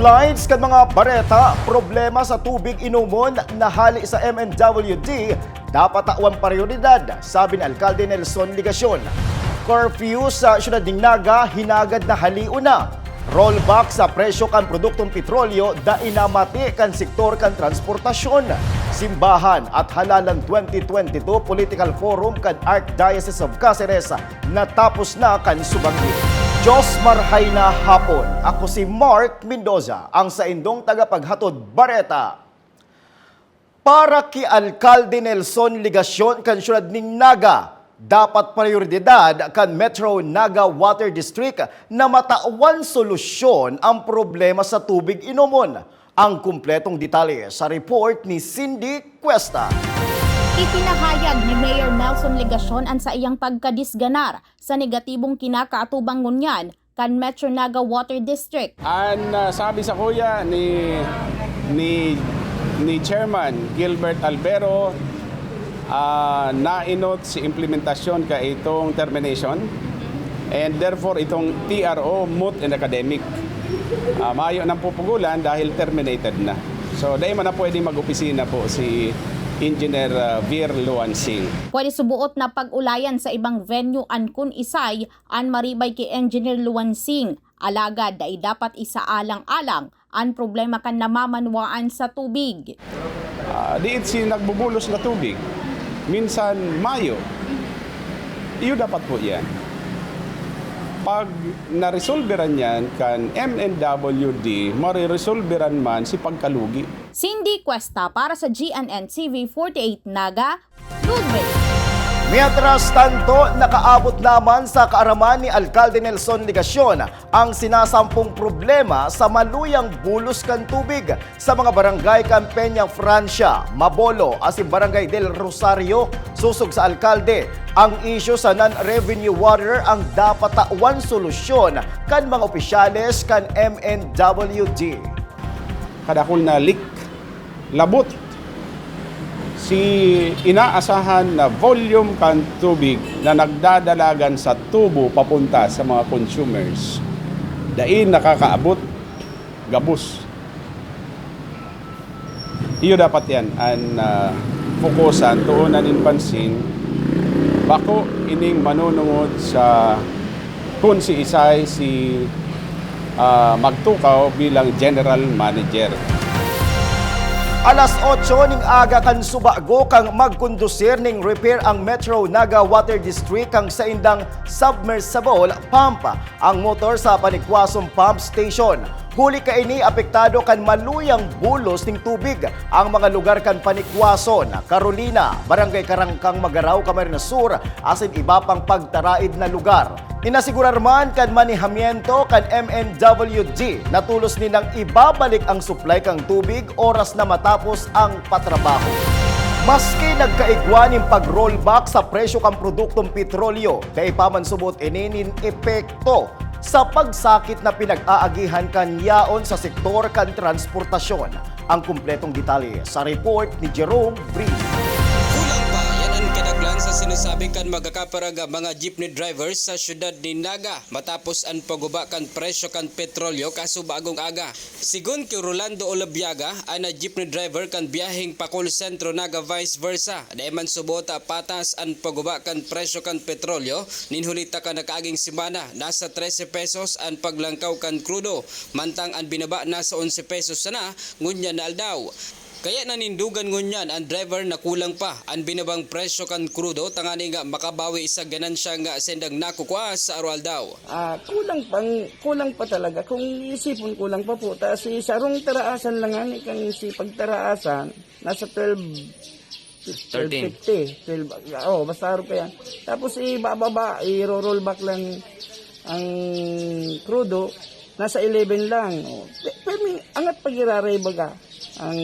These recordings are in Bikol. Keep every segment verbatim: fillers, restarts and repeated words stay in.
Lines kan mga bareta, problema sa tubig inomon na hali sa M N W D, dapat tawan prioridad, sabi ni Alkalde Nelson Legacion. Curfew sa siyudad nin Naga, hinagad na halion na. Rollback sa presyo kan produktong petrolyo, dai na mati kan sektor kan transportasyon, simbahan at halalan twenty twenty-two Political Forum kan Archdiocese of Caceres natapos na kan subagdi. Diyos marhay na hapon. Ako si Mark Mendoza, ang saindong tagapaghatod bareta. Para ki Alkalde Nelson Legacion kan siyudad nin Naga, dapat prioridad kan Metro Naga Water District na matawan solusyon ang problema sa tubig inomon. Ang kumpletong detalye sa report ni Cindy Cuesta. Ipinahayag ni Mayor Nelson Legacion an saiyang pagkadisganar sa negatibong kinakaatubang ngunyan kan Metro Naga Water District. An ah, sabi sakuya ni ni ni Chairman Gilbert Albero, ah, nainot si implementasyon ka itong termination, and therefore itong T R O moot and academic. Ah, mayo nang pupugulan dahil terminated na. So, dai man na pwedeng mag-opisina po si Engineer ah, Vir Luansing. Pwede suboot na pag-ulayan sa ibang venue an kun isay an maribay ki Engineer Luansing, alagad dai dapat isaalang-alang an problema kan namamanwaan sa tubig. Ah, diit si nagbubulos na tubig. Minsan mayo. Iyo dapat po yan. Pag naresolberan yan kan M N W D, mareresolberan man si pagkalugi. Cindy Cuesta para sa G N N T V forty-eight Naga, Goodway. Mientras tanto, nakaabot naman sa kaaraman ni Alkalde Nelson Legacion ang sinasampung problema sa maluyang bulos kan tubig sa mga barangay kan Peña Francia, Mabolo, asin Barangay del Rosario. Sosog sa alkalde, ang isyu sa non-revenue water ang dapat tawan solusyon kan mga opisyales kan M N W D. Kadakul na leak, labot, si inaasahan na volume kan tubig na nagdadalagan sa tubo papunta sa mga consumers, dai nakakaabot, gabos. Iyo dapat yan an ah, fokusan, tuunan nin pansin, bako ining manunungod sa kun si Isay si ah, magtukaw bilang general manager. Alas otso ning aga kan subago kan magkondusir ning repair ang Metro Naga Water District kan saindang submersible pump, ang motor sa Panikwason Pump Station. Huli kaini, apektado kan maluyang bulos ning tubig ang mga lugar kan Panikwason, Carolina, Barangay Karangkang Magarao, Camarines Sur, asin iba pang pagtaraid na lugar. Inasigurar man kan manehamiento kan M N W D na tolos nindang ibabalik ang supply kan tubig oras na matapos ang patrabaho. Maski nagkaigwa nin pag-rollback sa presyo kan produktong petrolyo, dai pa man subot ini nin epekto sa pagsakit na pinag-aagihan kan yaon sa sektor kan transportasyon. Ang kumpletong detalye sa report ni Jerome Brito. Kulang pa, yan an kadaklan sa sinasabi kan magkakaparag mga jeepney drivers sa siyudad nin Naga matapos an pagguba kan presyo kan petrolyo kasubagong aga. Sigon ki Rolando Olabiaga, an jeepney driver kan biyaheng Pacol Centro Naga vice versa, dai man subot patas an pagguba kan presyo kan petrolyo nin huli ta kan nakaaging semana, nasa trese pesos an paglangkaw kan krudo, mantang an binaba nasa onse pesos sana ngunyan na aldaw. Kaya nanindogan ngunyan an driver na kulang pa an binabang presyo kan krudo tangani nga makabawi sa ganansya nga sindang nakukua sa aroaldaw. Ah, kulang pang kulang pa talaga. Kung isipon, kulang pa po. Ta si sarong taraasan lang ani, kan si pagtaraasan nasa twelve, twelve fifty, twelve, oh, basta araw pa yan. Tapos ibababa, i-roll back lang ang krudo, nasa eleven lang. Oh. Pe- Pero angat pag iraray baga ang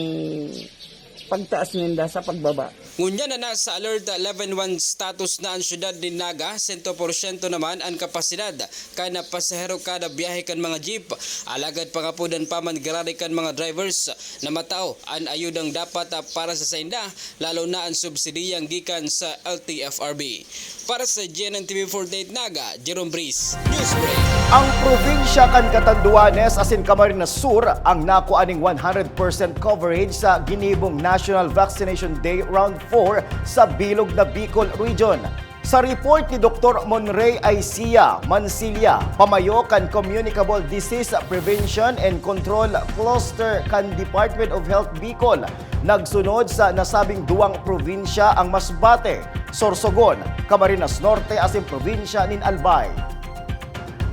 pagtaas ninda sa pagbaba. Ngunyan na nasa Alert eleven one status na an siyudad nin Naga, sento porsyento naman an kapasidad kan pasahero kada biyahe kan mga jeep. Alagad pangapodan pa man giraray kan mga drivers na matao an ayudang dapat para sa sainda, lalo na an subsidiyang gikan sa L T F R B. Para sa G N N T V forty-eight Naga, Jerome Breeze, Newsbreak. Ang probinsya kan Catanduanes asin Camarines Sur ang nakua ning one hundred percent coverage sa ginibong National Vaccination Day Round four sa bilog na Bicol Region. Sa report ni Doktor Monrey Aisia Mansilla, pamayo kan Communicable Disease Prevention and Control Cluster kan Department of Health Bicol, nagsunod sa nasabing duwang probinsya ang Masbate, Sorsogon, Camarines Norte asin probinsya nin Albay.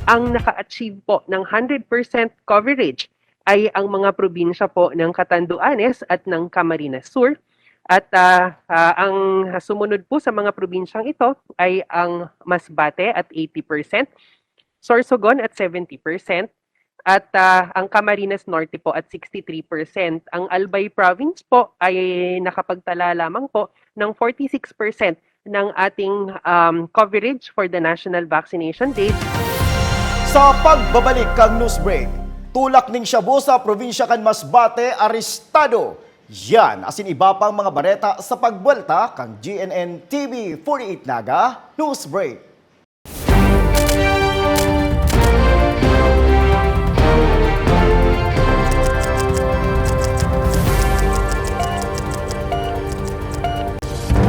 Ang naka-achieve po ng hundred percent coverage ay ang mga probinsya po ng Catanduanes at ng Camarines Sur. At, ah, ah, ang sumunod po sa mga probinsyang ito ay ang Masbate at eighty percent, Sorsogon at seventy percent, at, ah, ang Camarines Norte po at sixty-three percent. Ang Albay Province po ay nakapagtala lamang po ng forty-six percent ng ating, um, coverage for the National Vaccination Day. Sa pagbabalik kan news break, tulak nin shabu sa probinsya kan Masbate, arestado. Yan asin iba pang mga bareta sa pagbuwelta kan G N N T V forty-eight Naga News Break.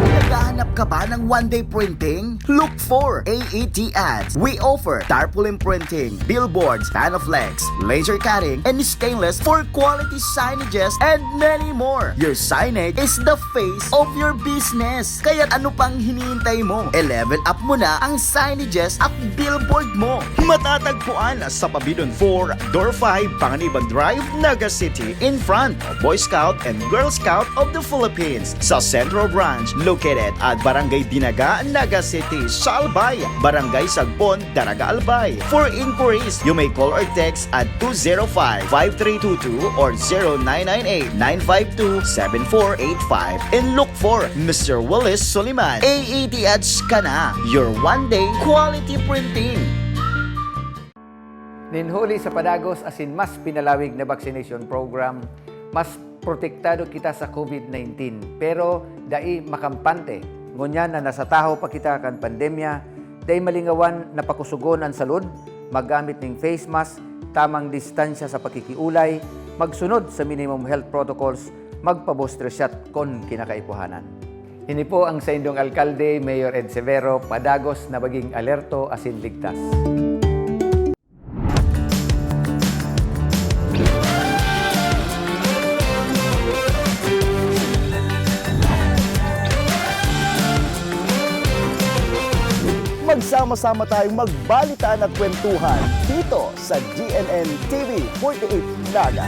Naghahanap ka ba ng one-day printing? Look for A E T Ads. We offer tarpaulin printing, billboards, Panaflex, laser cutting, and stainless for quality signages, and many more. Your signage is the face of your business. Kaya ano pang hinihintay mo? E-level up mo na ang signages at billboard mo. Matatagpuan sa Pabidon four, Door five, Panganiban Drive, Naga City, in front of Boy Scout and Girl Scout of the Philippines. Sa Central Branch, located at Barangay Dinaga, Naga City, sa Albay, Barangay Sagbon, Daraga, Albay. For inquiries, you may call or text at two zero five, five three two two or zero nine nine eight, nine five two, seven four eight five and look for Mister Willis Soliman. A E T Ads ka na, your one-day quality printing. Nin huli sa padagos asin mas pinalawig na vaccination program, mas protektado kita sa COVID nineteen, pero dai makampante. Ngunyan na nasa tahaw pa kita kan pandemya, dai malingawan na pakusogon an salud, maggamit ning face mask, tamang distansya sa pakikiulay, magsunod sa minimum health protocols, magpa-booster shot kon kinakaipuhanan. Ini po ang saindong alkalde, Mayor Ed Severo, padagos na maging alerto asin ligtas. Magsama-sama tayong magbalitaan at kwentuhan dito sa G N N T V forty-eight Naga.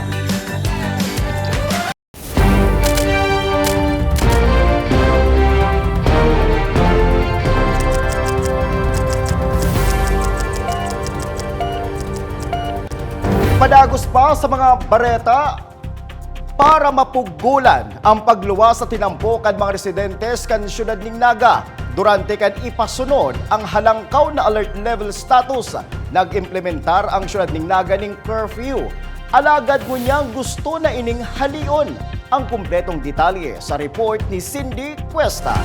Padagos pa sa mga bareta, para mapugolan ang pagluwas sa tinampo kan mga residentes kan siyudad nin Naga durante kan ipasunod ang halangkaw na alert level status, nag-implementar ang siyudad nin Naga nin curfew. Alagad ngunyan gusto na ining halion. Ang kumpletong detalye sa report ni Cindy Cuesta.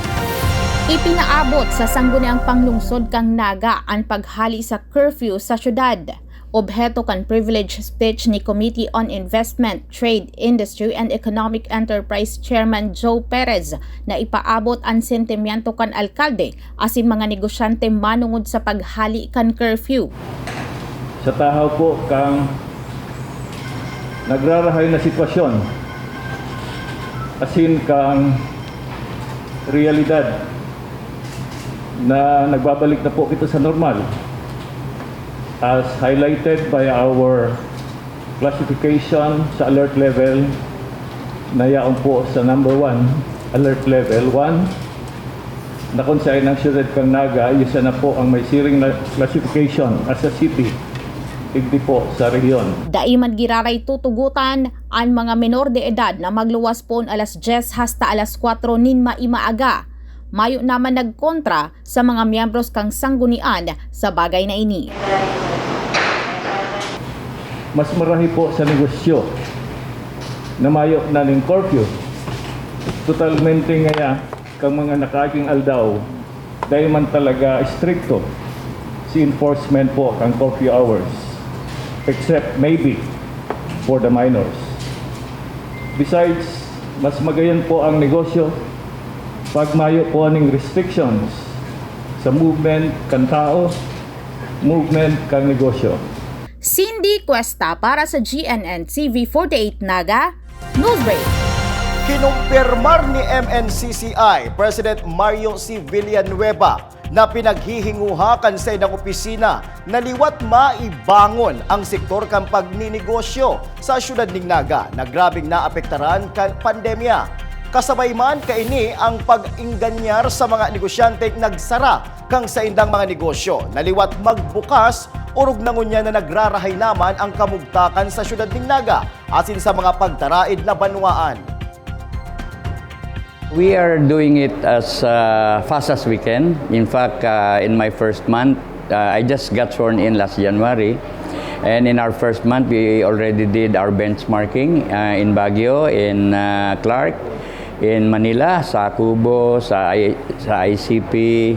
Ipinaabot sa Sangguniang Panglungsod kan Naga an paghali sa curfew sa syudad. Obheto kan privilege speech ni Committee on Investment, Trade, Industry and Economic Enterprise Chairman Joe Perez na ipaabot an sentimiento kan alkalde asin mga negosyante manongod sa paghali kan curfew. Sa tahaw po kang nagrarahay na sitwasyon asin kang realidad na nagbabalik na po kita sa normal, as highlighted by our classification sa alert level na yaon po sa number one, alert level one, na kung saan ang siyudad kang Naga, isa na po ang may siring na classification as a city, digdi po sa rehiyon. Dai man giraray tutugotan an mga menor de edad na magluwas poon alas dyes hasta alas kwatro nin maimaaga. Mayo naman nagkontra sa mga miyembros kan sanggunian sa bagay na ini. Mas marahi po sa negosyo na mayo na ning curfew. Totalmente ngaya, kang mga nakaaging aldaw, dai man talaga estrikto enforcement po ang curfew hours, except maybe for the minors. Besides, mas magayon po ang negosyo pag mayo po ning restrictions sa movement kan tao, movement kan negosyo. Cindy Cuesta para sa G N N T V forty-eight Naga, Newsbreak. Kinumpirmar ni M N C C I President Mario C. Villanueva na pinaghihinguha kan saindang opisina na liwat maibangon ang sektor kan pagninegosyo sa siyudad nin Naga na grabeng naapektaran kan pandemya. Kasabay man kaini ang pag-ingganyar sa mga negosyanteng nagsara kan saindang mga negosyo na liwat magbukas, orog na ngunyan na nagrarahay naman ang kamugtakan sa siyudad nin Naga asin sa mga pagtaraed na banwaan. We are doing it as uh, fast as we can. In fact, uh, in my first month, uh, I just got sworn in last January. And in our first month, we already did our benchmarking uh, in Baguio, in uh, Clark, in Manila, sa Cubo, sa, I- sa I C P,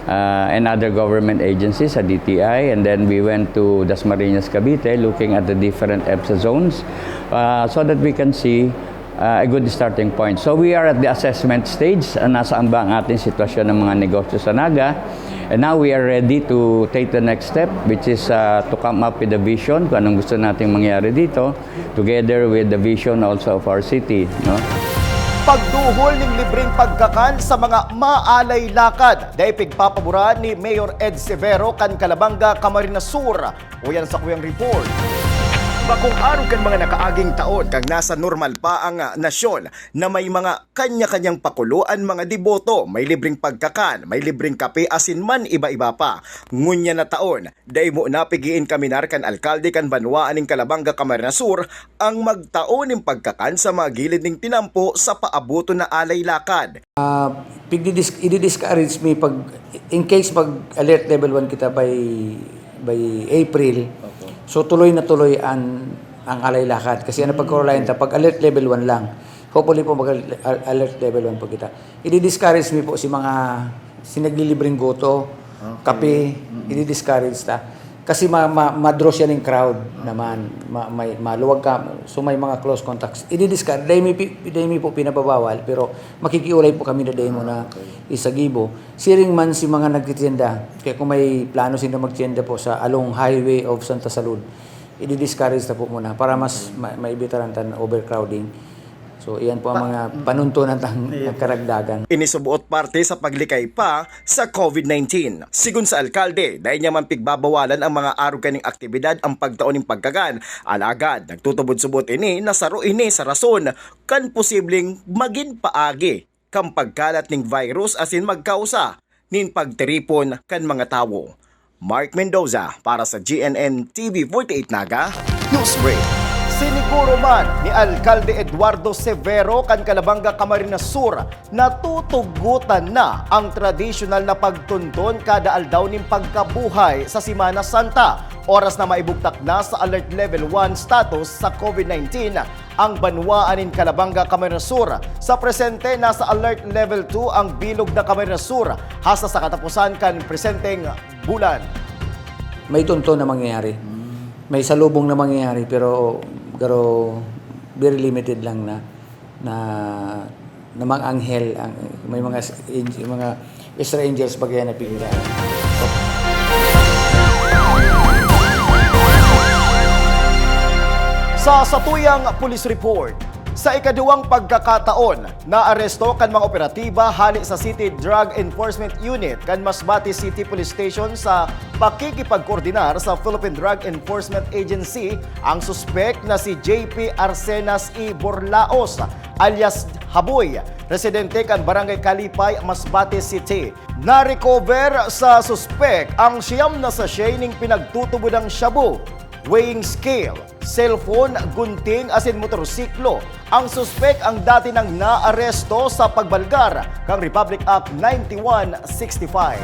uh, and other government agencies, sa D T I. And then we went to Dasmariñas, Cavite, looking at the different EDSA zones uh, so that we can see uh, a good starting point. So we are at the assessment stage. Uh, nasaan ba ang ating sitwasyon ng mga negosyo sa Naga? And now we are ready to take the next step, which is uh, to come up with a vision kung anong gusto nating mangyari dito, together with the vision also of our city. No? Pagduhol ning libreng pagkakan sa mga maalay lakad, dai pigpapaboran ni Mayor Ed Severo kan Calabanga, Camarines Sur. Uyan sa kuyang report. Bakong arog kan mga nakaaging taon kang nasa normal pa ang ah, nasyon na may mga kanya-kanyang pakuloan mga deboto, may libreng pagkakan, may libreng kape asin man iba-iba pa. Ngunyan na taon, dai mo napigiin kaminar kan alkalde kan banwaan nin Calabanga, Camarines Sur ang magtao nin pagkakan sa mga gilid ning tinampo sa paaboton na alay lakad. Ah, pigdidis- i-discourage mi pag in case pag alert level one kita by by April. So tuloy na tuloy ang ang alay lakad kasi ano pagkorolayan ta pag alert level one lang. Hopefully po mag alert level one po kita. I-discourage mi po si mga sinaglilibreng goto, kape, i-discourage ta. Kasi ma, ma, ma-draw siya ng crowd naman. Ma, may, maluwag ka. So may mga close contacts. I-discourage. Dahil mi, pi- dahil mi po pinababawal, pero makikiulay po kami na dahil mo na isagibo. Siring man si mga nagtitinda. Kaya kung may plano sila magtitinda po sa along highway of Santa Salud, i-discourage na po muna para mas ma, maibitaran tan overcrowding. So iyan po ang mga panuntunan tang karagdagan. Ini subuot parte sa paglikay pa sa COVID nineteen. Sigon sa alkalde, dai niya man pigbabawalan ang mga arog kaning aktibidad ang pagtao ning pagkakan. Alagad, nagtutubod-subot ini na saro ini sa rason kan posibleng magin paagi kan pagkalat ning virus asin magkausa nin pagtiripon kan mga tawo. Mark Mendoza para sa G N N T V forty-eight Naga, Newsbreak. Siniguro man ni Alkalde Eduardo Severo kan Calabanga, Camarines Sur, natutugutan na ang tradisyonal na pagtundon kada aldaw nin pagkabuhay sa Semana Santa, oras na maibugtak na sa Alert Level one status sa COVID nineteen ang banwaan nin Calabanga, Camarines Sur. Sa presente, nasa Alert Level two ang bilog na Camarines Sur hasta sa katapusan kan presenteng bulan. May tunto na mangyayari. May salubong na mangyayari pero pero very limited lang na na na mga anghel ang may mga s- ang- mga extra angels bagay na pigyan. Sa satuyang police report, sa ikaduwang pagkakataon, naaresto kan mga operatiba hali sa City Drug Enforcement Unit kan Masbate City Police Station sa pakikipagkoordinar sa Philippine Drug Enforcement Agency ang suspek na si J P Arcenas E. Borlaos alias Haboy, residente kan Barangay Kalipay, Masbate City. Na-recover sa suspek ang siyam na sachet ning pinagtutubodang shabu, weighing scale, cellphone, gunting asin motorsiklo. Ang suspek ang dati nang naaresto sa pagbalgar kan Republic Act ninety-one sixty-five.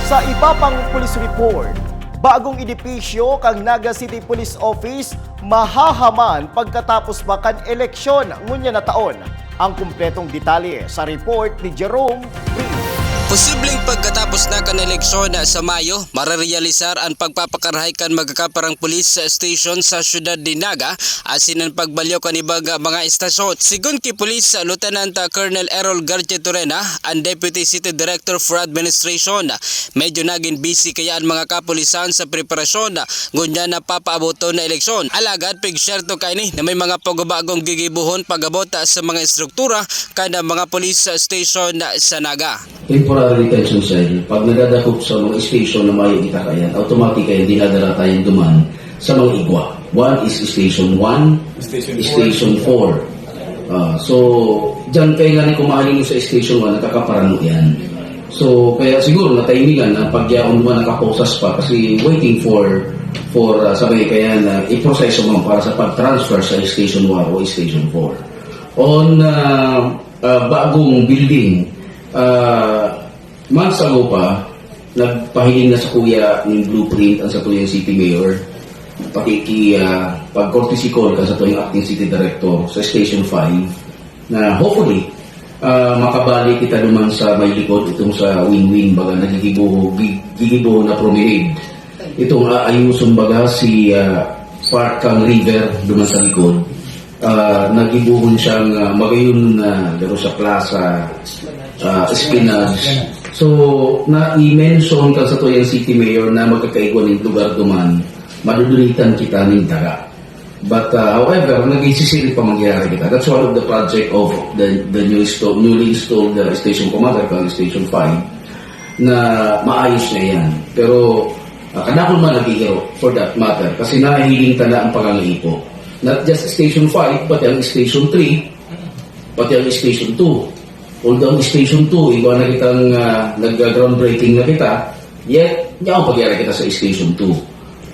Sa iba pang police report, bagong edipisyo kan Naga City Police Office mahahaman pagkatapos pa kan eleksyon ngunyan na taon. Ang kumpletong detalye sa report ni Jerome Reed. Posibleng pagkatapos na kan eleksyon sa Mayo, marerealisar an pagpapakarahay kan magkakaparang police station sa siyudad nin Naga asin an pagbalyo kan ibang mga estasyon. Sigon ki Police Lieutenant Colonel Errol Garchitorena, an Deputy City Director for Administration, medyo nagin busy kaya an mga kapulisan sa preparasyon ngunyan na papaaboton na eleksyon. Alagad pigsyerto kaini na may mga pagbabagong gigibohon pag-abot sa mga estruktura kan mga police station sa Naga. Temporary detention cell, pag nadadakop sa mga station na mayo kita kayan, automatic kayan dinadara tayo duman sa mga igwa. One is Station one, Station four. Station four. Ah, so, diyan kayo nga ni kumahaling sa Station one, nakakaparano yan. So, kaya siguro nataimigan na pagyaon mo nakaposas pa kasi waiting for for uh, sabi kaya na iproseso mo para sa pag-transfer sa Station one o Station four. On uh, uh, bagong building, uh, months ago pa, nagpahiling na sa kuya ng blueprint ang satuyang city mayor, pati ki uh, pag-courtesy call ka sa tuyang acting city director sa Station five na hopefully uh, makabalik kita naman sa may likod itong sa wing-wing baga nagigibo, gigibo na promenade. Itong aayuson baga si uh, Park Kang River duman sa likod. Uh, nagibuhon siyang uh, magayon na garo sa plaza, uh, espinage. So, na-mention ka sa tuyang city mayor na magkakaigwa ng lugar duman, madudunitan kita ng daga. But uh, however, nag-isisiri pa mangyayari kita. That's one of the project of the, the new install, newly installed uh, station commander, kang Station five, na maayos na yan. Pero uh, kadakol man naghihiro for that matter kasi nahihiling ta na ang pangangaipo. Not just Station five, pati ang Station three, pati ang Station two. Although ang Station two, iba na kitang uh, nag-groundbreaking na kita, yet, niya ang pagyari kita sa Station two.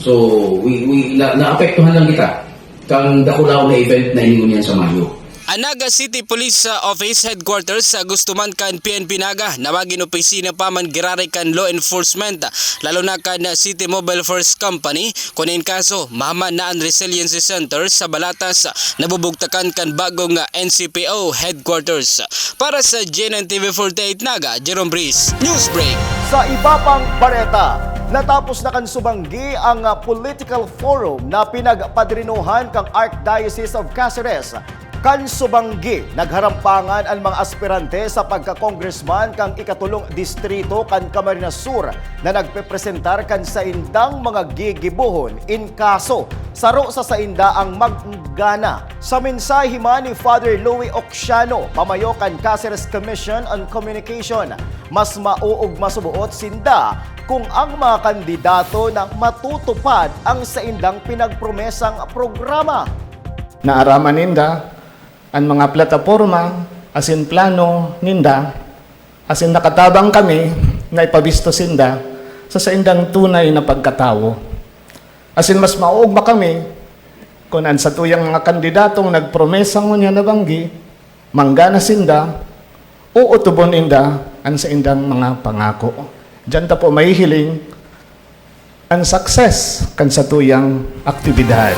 So, we, we, na, naapektuhan lang kita kang dakulaw na event na inyo niyan sa Mayo. An Naga City Police Office Headquarters gusto man kan P N P Naga na magin opisina pa man giraray kan law enforcement, lalo na kan City Mobile Force Company, kun in kaso mahaman na an Resiliency Center sa Balatas na bubugtakan kan bagong N C P O Headquarters. Para sa G N N T V forty-eight Naga, Jerome Breeze, Newsbreak. Sa iba pang bareta, natapos na kan subanggi ang political forum na pinagpadrinuhan kan Archdiocese of Caceres. Kan subanggi, nagharampangan an mga aspirante sa pagka-congressman kan ikatulong distrito kan Camarines Sur na nagpepresentar kan saindang mga gigibohon in kaso saro sa sainda ang maggana. Sa mensahe man ni Father Louie Occiano, pamayo kan Caceres Commission on Communication, mas maoogma suboot sinda kung ang mga kandidato na matutupad ang saindang pinagpromesang programa. Naaraman ninda an mga plataporma asin plano ninda, asin nakatabang kami na ipabisto sinda sa saindang tunay na pagkatawo. Asin mas maoogma kami kun an satuyang mga kandidatong nagpromesa ngunyan na banggi, manggana sinda, uutubon ninda an saindang mga pangako. Diyan ta po mahihiling an success kan satuyang aktibidad.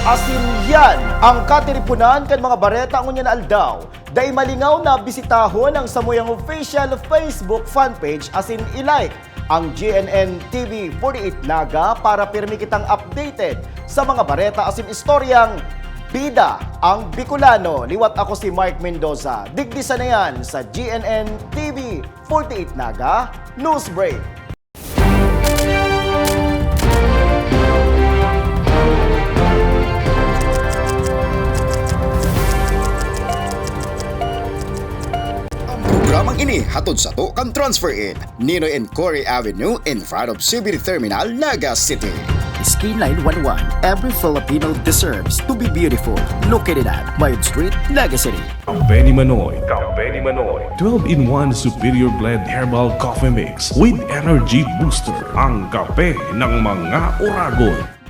Asin yan ang katiriponan kan mga bareta ngunyan na aldaw. Dai malingaw na bisitahon ang samuyang official Facebook fanpage asin i-like ang G N N T V forty-eight Naga para pirmi kitang updated sa mga bareta asin istoryang bida ang Bicolano. Liwat ako si Mark Mendoza. Digdi sana yan sa G N N T V forty-eight Naga News Break. Ang programang ini hatod sato kan Transfer Inn, Ninoy and Cory Avenue, in front of C B D Terminal, Naga City. Skyline one one, every Filipino deserves to be beautiful. Located at Mayog Street, Naga City. Kape ni Manoy. Kape ni Manoy. Twelve-in-one Superior Blend Herbal Coffee Mix with Energy Booster. Ang kape ng mga oragon.